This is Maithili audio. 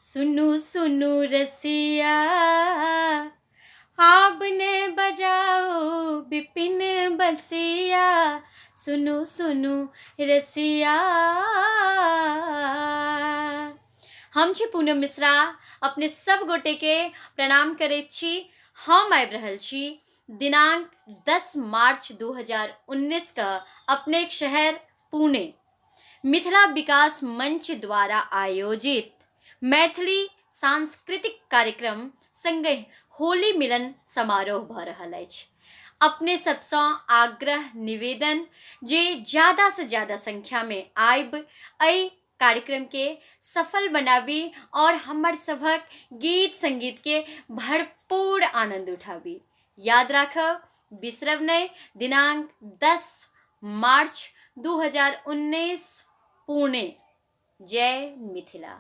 सुनू सुनू रसिया, आब ने बजाओ बिपिन बसिया, सुनू सुनू रसिया। हम छी पूनम मिश्रा, अपने सब गोटे के प्रणाम करैत छी। हम आबि रहल छी दिनांक 10 मार्च 2019 के अपने शहर पुणे मिथिला विकास मंच द्वारा आयोजित मैथिली सांस्कृतिक कार्यक्रम संगहि होली मिलन समारोह भऽ रहल अछि। अपने सबसँ आग्रह निवेदन जे ज्यादासँ ज्यादा संख्यामे आबि एहि कार्यक्रमके सफल बनाबी आओर हमर सभक गीत संगीतके भरपूर आनन्द उठाबी। याद राखब, बिसरब नहि, दिनांक 10 मार्च 2019 पुणे। जय मिथिला।